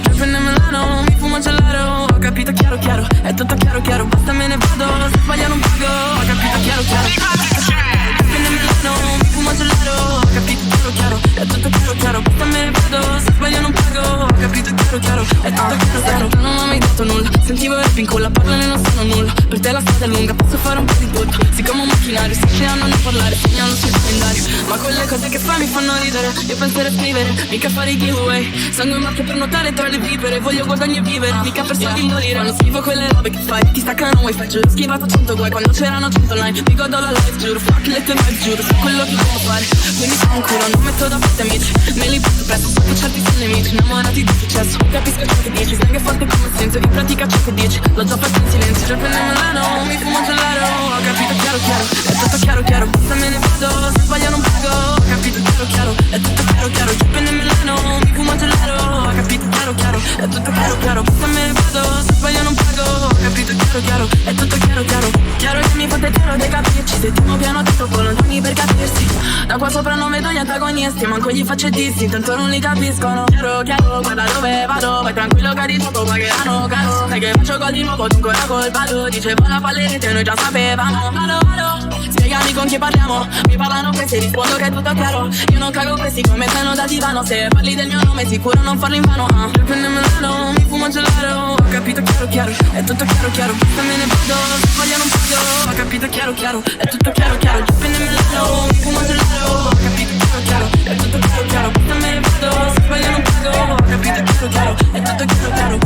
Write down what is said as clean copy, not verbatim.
Dripping in Milano, mi fumo un gelato. Ho capito chiaro chiaro, è tutto chiaro chiaro. Basta, me ne vado, se sbaglio non pago. Ho capito chiaro chiaro. Dripping in Milano, mi fumo un gelato. Ho capito chiaro chiaro, è tutto chiaro chiaro. Basta, me ne vado, se sbaglio non pago. Ho capito chiaro chiaro, è tutto chiaro chiaro. Tu non mi hai mai dato nulla, sentivo il rap in culla. Parlane non sono nulla, per te la strada è lunga. Posso fare un po' di tutto, siccome un macchinario. Si a non parlare, segnalo sul calendario. Ma quelle cose che fai mi fanno ridere. Io penso a scrivere, mica fare i giveaway. Sangue in macchia per nuotare tra le vipere. Voglio guadagno e vivere, mica per soldi morire. Fanno schifo quelle robe che fai, ti staccano wifi. Giuro, schivato 100 guai quando c'erano 100 line. Mi godo la life, giuro, fuck le tue vibes, giuro. So quello che devo fare, quindi fa un culo. Non metto da parte amici, me li butto presto. So che certi sono nemici, innamorati di successo. Capisco ciò che dici, slang è forte come silenzio. In pratica ciò che dici, l'ho già fatto in silenzio. Già prendo Milano, mi fumo un gelato. Ho capito chiaro chiaro, è tutto chiaro chiaro. Basta, me ne vado, se sbaglio non pago. Ho capito chiaro chiaro, è tutto chiaro chiaro. Già prendo Milano, mi fumo un gelato. Ho capito chiaro chiaro, è tutto chiaro chiaro. Basta, me ne vado, se sbaglio non pago. Ho capito chiaro chiaro, è tutto chiaro chiaro. Chiaro che mi fate chiaro dei capirci. Se timo piano troppo lontani per capirsi. Da qua sopra non vedo gli antagonisti. Manco gli faccio dissi, tanto non li capiscono. Chiaro chiaro, guarda dove vado. Vai tranquillo che di poco pagheranno caro. Sai che faccio gol di nuovo, tu ancora col palo. Dicevo la pallerete, noi già sapevamo. Allo, allo, spiegami con chi parliamo. Mi parlano questi, rispondo che è tutto chiaro. Io non cago questi come sono da divano. Se parli del mio nome sicuro non farlo in vano, ah. Dripping in Milano, mi fumo un gelato. Ho capito chiaro chiaro, è tutto chiaro chiaro. Basta, me ne vado, se sbaglio non pago. Ho capito chiaro chiaro, è tutto chiaro chiaro. Dripping in Milano, mi fumo un gelato. Ho capito chiaro chiaro, è tutto chiaro chiaro. Basta, me ne vado, se sbaglio non pago. Ho capito chiaro chiaro, è tutto chiaro chiaro.